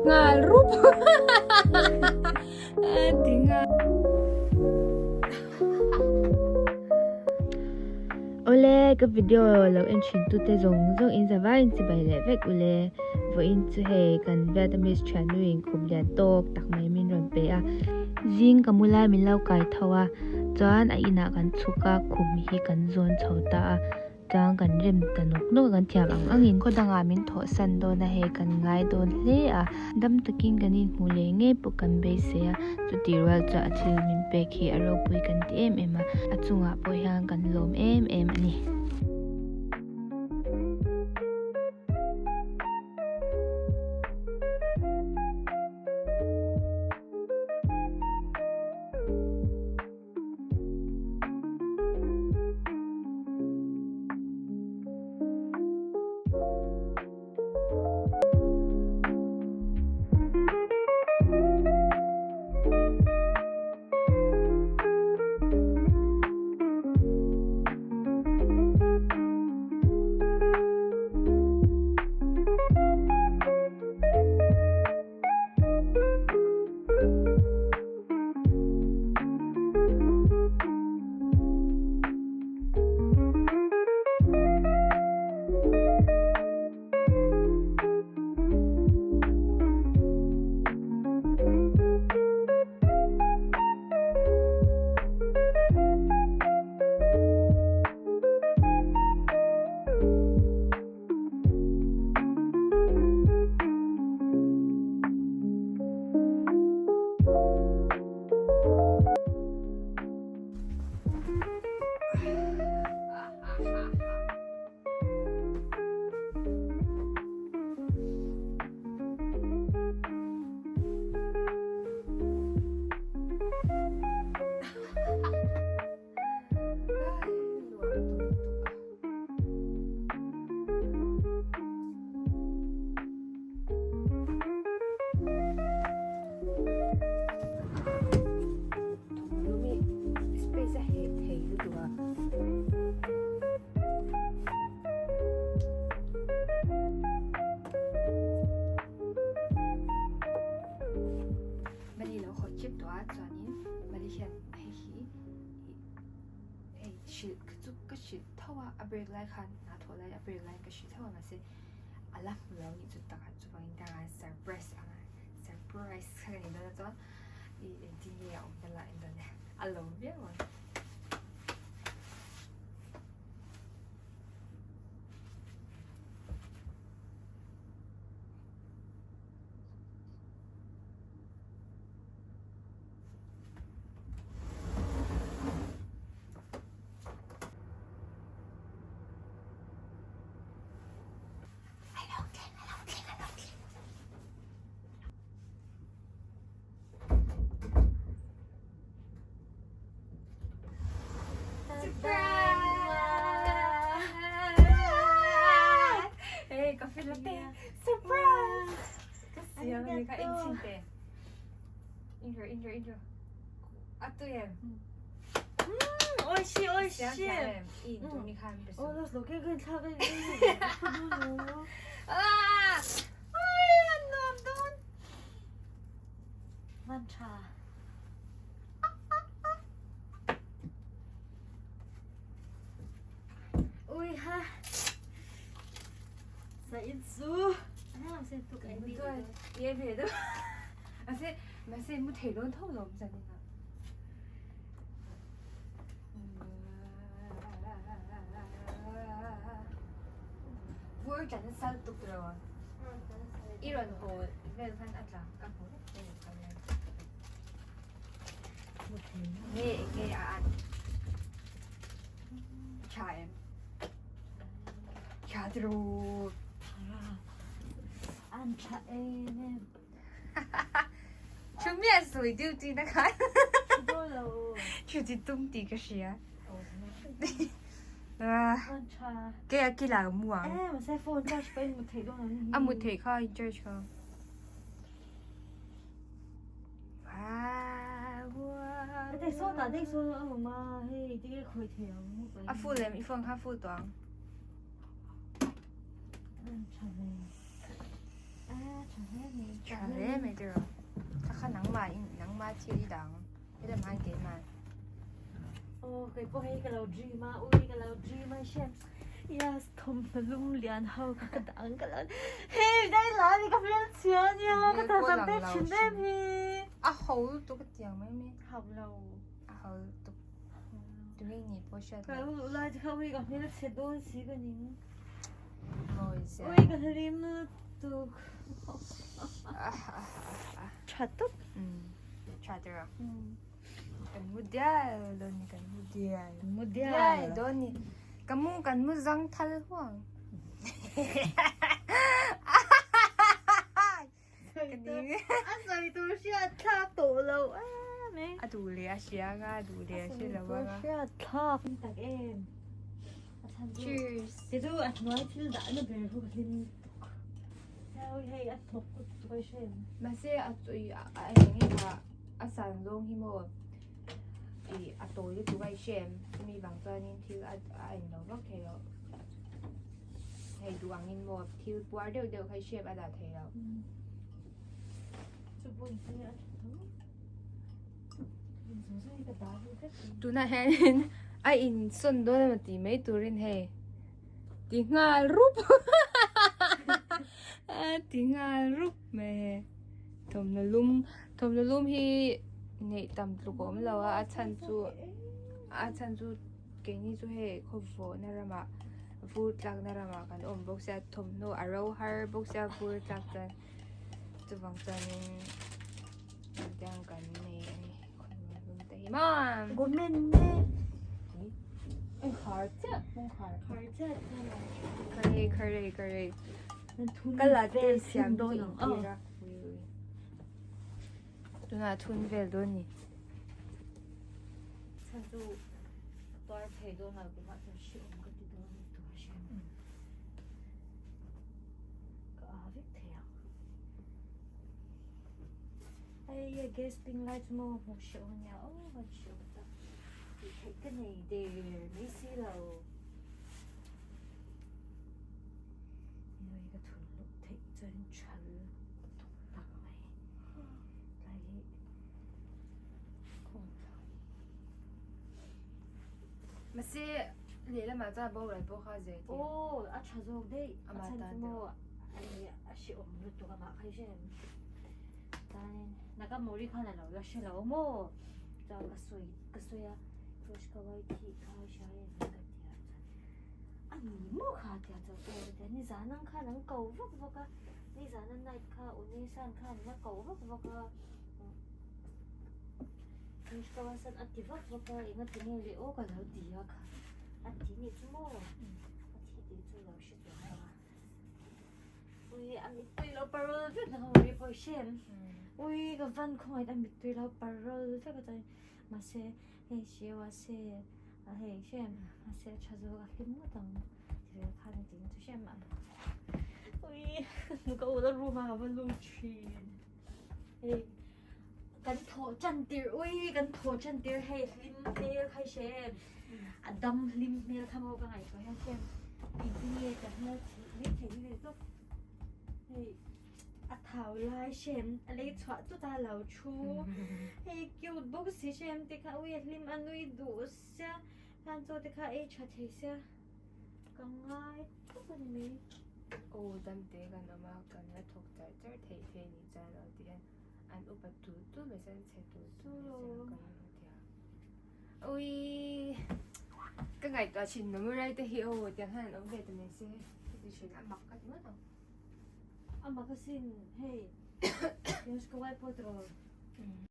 Nghal rup a ti nghal. Awle ka video lo en thin tu te zawng zawng in za vai in chibai leh vek ule vawiin chu hei kan Vietnamese thiannu in khum lian tawk tak mai min rawn pe a zing ka mu lai min lo kai tho a chuan a inah kan chhuk a khum hi kan zawn chho ta a. Tlang kan rem ta nawk nawk a, kan thiam ang angin khaw dangah min thawh san dawn a, hei kan ngai dawn hle a, dam takin kan inhmuh leh ngei pawh kan beisei a, chutih rual chuan a thil min pek hi a ropui kan ti em em a, a chungah pawh hian kan lawm em em a ni. Mali lo haw chip tawh a chuanin Mali hian hei hi hei hrilh ka chu ka hrilh tho a a break lai khan hna thawh lai a break lai ka hrilh tho a mahse a la hmu lo nih chu takah chuvangin ka ngai surprise ang a surprise kha ka ni dawn a chuan ih engtin nge a awm ta lah en dawn e a lawm viau ang. Hey, coffee latte. Surprise! Ka siam ani kha in chin te. Intro, intro, intro. A tu em. Oishi, oishi. Siam siam em. In tu ni khan pe. Oh, los lo ke kan thla kan. Ah! Ai, an nuam dawn. Man tha. Ui ha. Sa in su. Ah, se tu kai bi. Ye ve do. Ase, ma se mu thei lon tho lom zan na. Vur chan sal tuk ro. I ron ho vel khan atla ka hmu Nge nge a an. Tha em. Tha tru. An tha em em. Chu miah sawi duty na khan. Chu lo. Chu ti tum ti ka hria. An tha. Ke a kila ka mu ang. Eh, ma se phone charge pa in mu thei dawn ang. A mu thei kha in charge kha. Dei so ta dei so a ma hei ti ke khoi thei ang mu A full em i phone kha full tawh ang. An tha ve. A tha. hle mai tha hle mai tiraw kha kha nangmah in nangmah thil i dang helam hian keimah Aw kei pawh hei ka lo dream a ui ka lo dream a hriat yes thawmhnaw lum lian ho kha ka dah ang ka lo hei dai la ni ka hmel chhia ania ka dah tam pek thin em hi a ho lutuk a tiang mai mai hauh lo a ho lutuk tunge nih pawh hriat loh ka lo luh lai te kha ui ka hmel chhe dawn si ka ning Mawi ui ka hlim lutuk tha tawp tha tiraw Kan mu dial dawn ni kan mu dial. Mu dial dawn ni. Ka mu kan mu zang thal huang. A sawi tur hriat thlak tawh lo em e. A duh leh a hria anga a duh leh a hre lo anga. A sawi tur hriat thlak tak em. A chhan chu. Cheers. Ti chu a hnuai thil dahna ber khu ka hlim tuk. Hei hei a thawk tuk a hre em. Mahse a tui a eng nge kha. A san zawng hi maw ih a tawi lutuk a i hre em chumi vang chuanin thil a a en lo vak thei lo hei duh angin maw thil puar deuh deuh kha i hre em a dah thei lo. Tunah hianin a insawn dawn emaw tih mai turin hei ti nghal rup a ti nghal rup mai hei. Thawmhnaw lum thawmhnaw lum hi neih tam tluk a awm lo a a chhan chu a chhan chu keini chu hei khawvawhna ramah vur tlakna ramah kan awm bawk sia thawmhnaw a ro har bawk sia vur tlak chuan chuvang chuanin tiang kan nei a ni thawmhnaw lum te hi maw Karei karei karei Ka latte siam chu intir a tunah thun vel dawn ni. Chhan chu tuar thei dawn lo keimah chuan hreawm ka ti dawn ni tur hriat ka a vek thei ang. Hei a gas ping lai chu maw hmuh hreawm ania aw van hreawm tak tih theih ka nei der mai si lo. Hei ka thun luh theih chuan thal tuk tak mai tlai hi khawng thla. Mahse lehlamah chuan boral pawh kha zir tir. Aw a tha zawk daih a chhan chu maw a hrehawm lutuk amah kha i hre em chuanin Nakamori khan a lo la hre lo maw chuan ka sawi ka sawi a Yoshikawa i thih kha i hria em ka ti a chuan a ni maw kha a ti a chuan aw ka ti a nizan ang khan an ko vak vak a nizan a night kha Unesan khan a ko vak vak a Yoshikawa san a ti vak vak a enga ti nge le aw ka lo ti a kha a ti nih chu maw a thi tih chu lo hre tawh lo a ui a mittui lo parol vek a ui pawh i hre em ui ka van khawngaih a mittui lo parol vek a chuan mahse hei hriau a se a hei hre em mahse a tha zawk a hlim ngawt ang ti vel khan a ti chu hre em ui ka ul a room ah ka va lut thin hei kan thawh tan tirh ui kan thawh tan tirh hei hlim hmel kha i hre em a dam hlim hmel kha maw ka ngaihtuah hian hre em engtin nge ka hmel theih mai theih hi tawp hei a thau lai hre em a lei chhuah tut a lo thu hei cute bawk si hre em te kha ui a hlim a nui duh sia hlan chaw te kha ei tha thei sia ka ngai tawp a ni mai. Aw damte kan awm a kan la thawk char char theih thei ni chuan lo ti hian an upa tul tul mai chuan chhe tul tul mai chuan kan hmu thei a. Ui ka ngaihtuah thin Namurai te hi aw tiang hian an awm ve ta mai se heti thin a mak ka ti ngawt ang. A mak asin hei Yoshikawai pawh tiraw.